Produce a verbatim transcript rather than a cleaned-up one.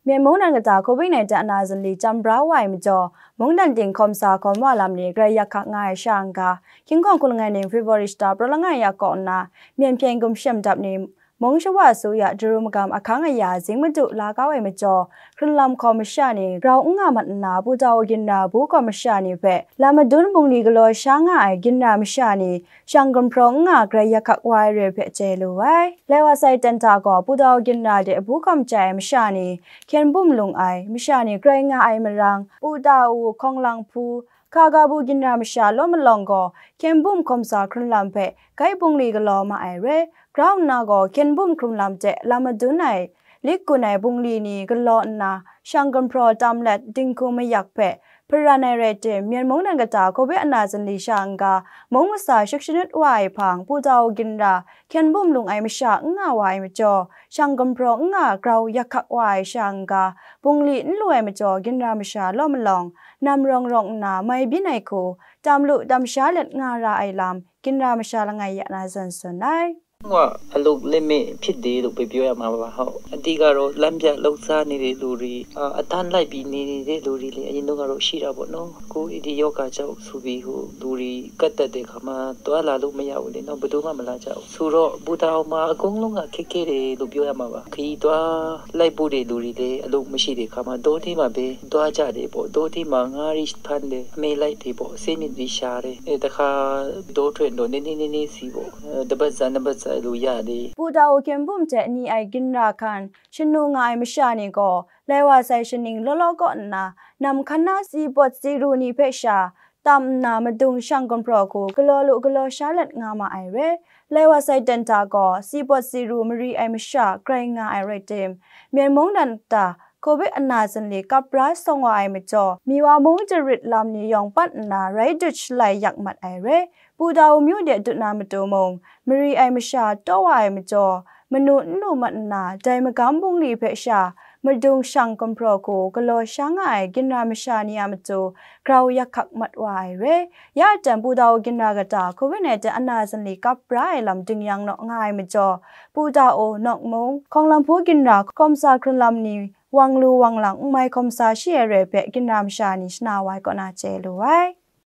Myen mungdan kata Covid nineteen ana zinli chyam bra wa ai majaw, mungdan ting hkawm sa hkawm wa lam ni grai yak hkak nga ai sha n-ga, hkying hkawng hku langai ning February shata prawt langai ya kaw nna, Myen hpyen gumshem dap ni mung shawa su ya daru magam ahkang aya zing madu la kau ai majaw, hkrunlam hkawm masha ni grau n nga mat nna, Pudao ginra bu hkawm masha ni hpe lam madun bungli galaw sha nga ai ginra masha ni shang gumhpraw n nga grai yak hkak wa ai re hpe chye lu ai. Lai wa sai ten hta gaw Pudao ginra de bu hkawm chye ai masha ni hkyen bum lung ai masha ni grai nga ai marang, Pudao hkawng lang hpu, Hkagabu ginra masha law malawng gaw hkyen bum hkawm sa hkrunlam hpe gai bungli galaw ma ai re, grau nna gaw hkyen bum hkrunlam hte lam madun ai, lik gun ai bungli ni galaw nna, shang gumhpraw tam let dinghku mayak hpe hparan ai rai tim, Myen mungdan kata Covid ana zinli sha n-ga, mung masa shik shanut wa ai hpang, Pudao ginra hkyen bum lung ai masha n nga wa ai majaw, shang gumhpraw n nga grau yak hkak wa ai sha n-ga, bungli n lu ai majaw, ginra masha law malawng, nam rawng rawng nna mai byin ai hku, tam lu tam sha let nga ra ai lam, ginra masha langai ya na zawn tsun ai. ว่า အလုပ်လက်မဲ့ဖြစ်တယ်လို့ပဲပြောရမှာပါ။ ဟုတ်။ အဓိကတော့ လမ်းပြလုပ်သားနေတဲ့လူတွေ၊ အာ၊ အတန်းလိုက်ပြီးနေနေတဲ့လူတွေလည်း အရင်တုန်းကတော့ ရှိတာပေါ့နော်။ အခု ဒီရောဂါကြောင့်ဆိုပြီး ဟို၊ လူတွေကပ်တတ်တဲ့အခါမှာ သွားလာလို့မရဘူးလေနော်။ ဘယ်သူမှမလာကြဘူး။ ဆိုတော့ ဘူတာအောင်မှာ အကုန်လုံးက ခက်ခဲတယ်လို့ ပြောရမှာပါ။ ခရီးသွားလိုက်ပို့တဲ့လူတွေလည်း အလုပ်မရှိတဲ့အခါမှာ တောထဲမှာပဲသွားကြတယ်ပေါ့။ တောထဲမှာ ငါးတွေဖမ်းတယ်၊ အမဲလိုက်တွေပေါ့၊ အဆင်မပြေရှာတယ်။ အဲ၊ တခါ တောထွက်တော့ နည်းနည်းနည်းနည်းစီပေါ့၊ အဲ၊ တစ်ပတ်စာ နှစ်ပတ်စာ အဲ့လိုရတယ်။ ဘူတာအို ခင်ပွမ်တဲ့ နီအိုင် ဂင်ရာခန် ရှနူငါအိုင် မရှာနေကော လဲဝါဆိုင် ရှနင်း လောလောကော့နနာ နမ်ခန္ဓာ စီပွတ်စီရူနီ ဖက်ရှာ တမ်နာ မဒုံ ရှန်ကွန်ပရော် ကို ကလော်လူကလော် ရှားလက်ငါမအိုင်ရဲ လဲဝါဆိုင် တန်တာကော စီပွတ်စီရူ မရီအိုင် မရှာ ကြိုင်ငါအိုင်ရဲ တင် မြန်မာနိုင်ငံ ကိုဗစ် အနာစင်လီ ကပ်ပြား ဆောင်ဝါအိုင် မကျော် မီဝါမုန်း တရစ်လမ် နီ ယောင်ပတ် နာ ရိုက်ဒုတ် ရှလိုက် ယက်မှတ် အိုင်ရဲ ပူတာအို မြို့ ဒဲ ဒုတ်နာ မတူမုံ မရီအိုင် မရှာ တောဝါအိုင် မကျော် မနု နု မတ် နာ ဒိုင်မကမ် ဘုံလီ ဖဲ ရှာ မဒုံ ရှန်ကွန်ပရော် ကို ကလော် ရှာ ငါ အိုင် ဂင်ရာ မရှာ နီ အမတူ grau yak hkak mat wa ai re. Ya jang, Pudao ginra kata, covid nineteen ana zinli kap pra ai lam dingyang naw nga ai majaw, Pudao, Nokmung, Hkawnglamhpu ginra, Kawmsa hkrun lam ni, wang lu wang lang, n mai hkawmsa shi ai re hpe, ginra masha ni shana wa ai kaw na chye lu ai.